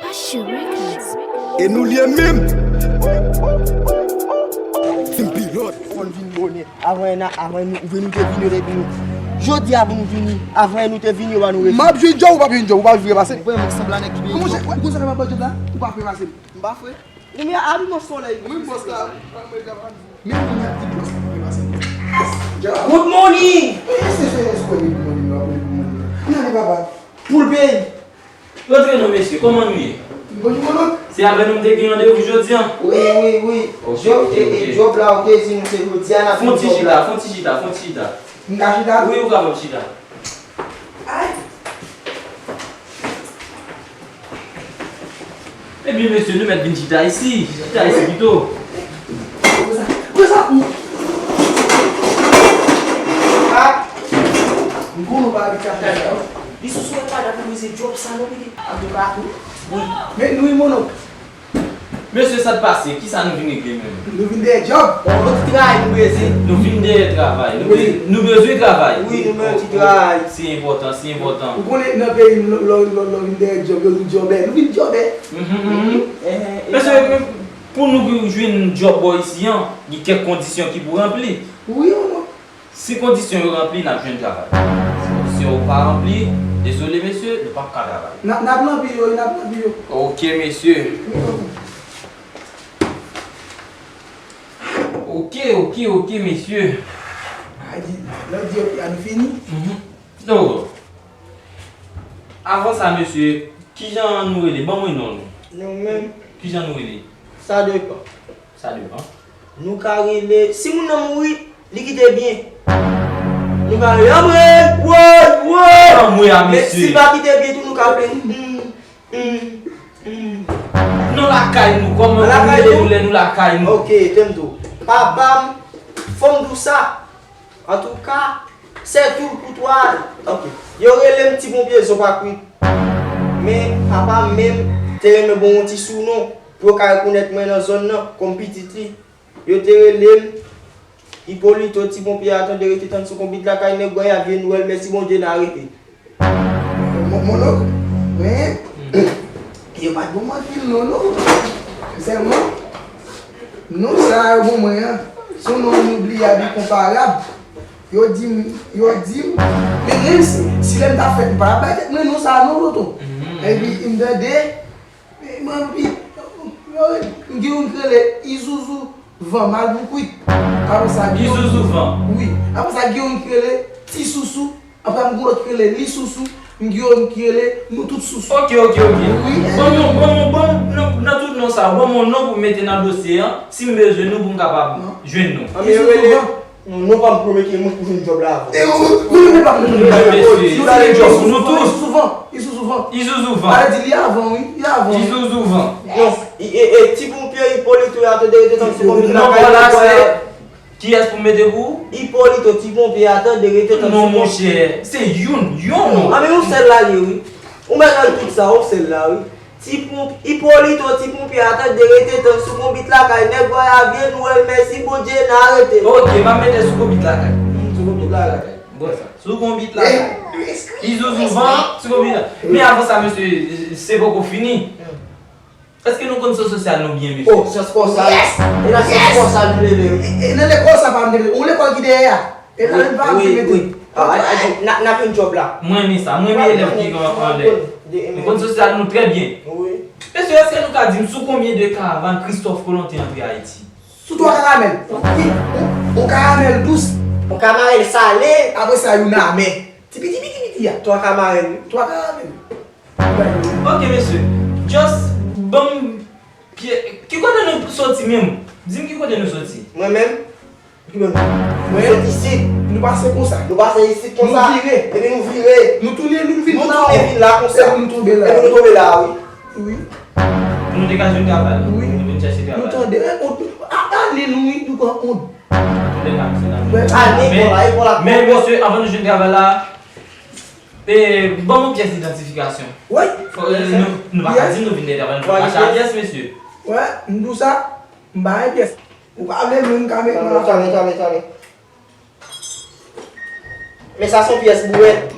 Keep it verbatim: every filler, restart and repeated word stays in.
Ashu Records. E nou li ye menm. Team Pilot. Fò n vin bonè. Avan n a, avan nou, oubyen nou te vini, yo te vini. Jodi a pou nou vini. Avan nou te vini, yo ba nou refi. M ap jwenn djòb, ou p ap jwenn djòb, ou p ap vire pase m. Vrèman, sanblan nèg ki byen. Kòman se, ou konn sa fè m ap ba djòb la? Ou pa vire pase m. M pa fwe. Ou men abi mwen solèy. Wi, bòs la. Men mwen ap di bòs la pou pase. Good morning! E se, se, se, se, good morning, good morning. N ale, papa. Poul peyi. Rantre non, mesye, kòman nou ye? Bonjou, mon onk. Se avè nou m te gen randevou jodi a? Wi, wi, wi. Ok, ok, ok. Djòb la, ou te di nou se jodi a n ap fè djòb la. Fon ti chita, fon ti chita, fon ti chita. M ka chita? Wi, ou kapab chita. Ay! Ebyen, mesye, nou mèt vin chita isi. Chita isi pito. Kousa, kousa, m konnen w pa abitye ap fè sa. Li sou sou pa dakò mizè djòb sa non, mesye. Antouka, wi. Men nou, mon onk. Mesye, sa t pase? Kisa nou vin regle menm? Nou vin dèyè djòb. Bon, nou ti travay, nou bezwen. Nou vin dèyè travay. Nou be-, nou bezwen travay. Wi, nou bezwen ti travay. Se enpòtan, se enpòtan. Ou konnen nan peyi m, lè, lè, lè, lè w vin dèyè djòb, yo di djòbè. Nou vin djòbè. Mhm, mhm. Mesye, pou nou jwenn djòb bò isi an, gen kèk kondisyon ki pou ranpli. Wi, mon onk. Si kondisyon yo ranpli, n ap jwenn travay. Si kondisyon yo pa ranpli, dezole mesye, nou p ap ka travay. N ap, n ap ranpli yo, n ap ranpli yo. Ok, mesye. Wi, tonton. Ok, ok, ok, mesye. A di, lè w di ok, a nou fini? Mhm. Non. Avan sa, mesye, kijan nou rele? Ban mwen non nou. Nou menm. Kijan nou rele? Sa depan. Sa depan. Nou ka rele, si moun nan mouri, li kite byen. Nou ka rele, "Anmwe, woy, woy." Anmwe a, mesye. Men si l pa kite byen tou, nou ka rele, "Hmm, hmm, hmm." Non lakay nou, kòman nou rele nou lè nou lakay nou? Ok, tann tou. Papa m, fò m di w sa. Antouka, c'est tout pour toi. Ok. Yo rele m Ti Ponpye Zo Pa Kwit. Men papa m menm te renmen ban m yon ti sounon pou yo ka rekonèt mwen nan zòn nan kòm pitit li. Yo te rele m Ipolito Ti Ponpye a, tande rete tann sou konbit lakay nèg gway a, vye Nwèl, mèsi Bondye n a rete. Mon, mon onk, men, yo pa t ban m anpil non, non. Sèlman, non sa yo ban mwen an, se yon non inobliyab, inkonparab. Yo di m, yo di m, men menm si, si lè m ta fèt, m pa t ap bay tèt mwen non sa non, tonton. Epi m tande, men, men, epi, m gen youn ki rele Izouzou Van, Malboukwit. Apre sa, gen youn, Izouzou Van. Wi. Apre sa, gen youn ki rele Ti Sousou. Apre, m gen lòt ki rele Li Sousou. M gen youn ki rele Nou Tout Sousou. Ok, ok, ok. Wi. Ban m, ban m, ban m, nan, nan tout non sa, ban m yon non pou m mete nan dosye an. Si m bezwen nou, pou m kapab jwenn nou. Anben, yo rele Izouzou Van. Non, non, pa m pwomèt ke moun pou jwenn djòb la avan. E, ou, ou, ou, pa m pwomèt. Mesye, se djòb pou nou tou. Izouzou Van, Izouzou Van. Izouzou Van. Ale di li avan, wi, li avan. Izouzou Van. Non, e, e, e, Ti Ponpye Ipolito a, tande rete tann sou konbit lakay. Non, pa la, se kiyès pou m mete pou ou? Ipolito, Ti Ponpye a, tande rete tann sou konbit. Non, monchè, se youn, yon non. Anben, yon sèl la li ye, wi. Ou mèt al tout sa, yon sèl la, wi. Ti Ponp-, Ipolito, Ti Ponpye a, tande rete tann sou konbit lakay nèg gway a, vye Nwèl, mèsi Bondye n a rete. Ok, m ap mete sou konbit lakay. Hmm, sou konbit lakay. Bon sa. Sou konbit lakay. Izouzou Van, sou konbit la. Men avan sa, mesye, se poko fini. Èske nou konn syans sosyal nou byen, mesye? Oh, syans sosyal. E nan syans sosyal nou leve. E, e nan lekòl sa pa m te mete. Yon lekòl ki dèyè a. E la, li pa ap mete. Wi, wi. A, a, a, n a, n a jwenn djòb la. Mwen renmen sa. Mwen renmen elèv ki gen anlè. Nou konn sosyal nou trè byen. Wi. Mesye, èske nou ka di m sou konbyen de karavàn Kristòf Kolon te antre Ayiti? Sou twa karamèl. Yon, yon karamèl dous. Yon karamèl sale. Apre sa, youn amè. Ti piti, piti, piti a. Twa karamèl, wi. Twa karamèl. Ok, mesye. Just ban m pye-, ki kote nou soti menm? Di m ki kote nou soti. Mwen menm? Ki bò nou? Mwen, nou sot isit. Nou pase konsa. Nou pase isit konsa. Nou vire. Epi nou vire. Nou tounen, nou vin la. Nou tounen vin la konsa. Epi nou tonbe la. Epi nou tonbe la, wi. Wi. Pou nou te ka jwenn travay la. Wi. Pou nou vin chèche travay. Nou tande, e, ont, a, ale nou, wi, nou pran ont. Antouka, mesye, dam. Ane, men, bon, la, e bon, la, men, bon, mesye, avan nou jwenn travay la, e, ban m yon pyès idantifikasyon. Wi. Fò, e, nou, nou pa ka di nou vin dèyè travay, nou pa ka chita pyès, mesye. Wi, m di w sa, m pa gen pyès. Ou pa vle menm kamera. Tande, tande, tande, tande. Men sa se yon pyès bouwèt.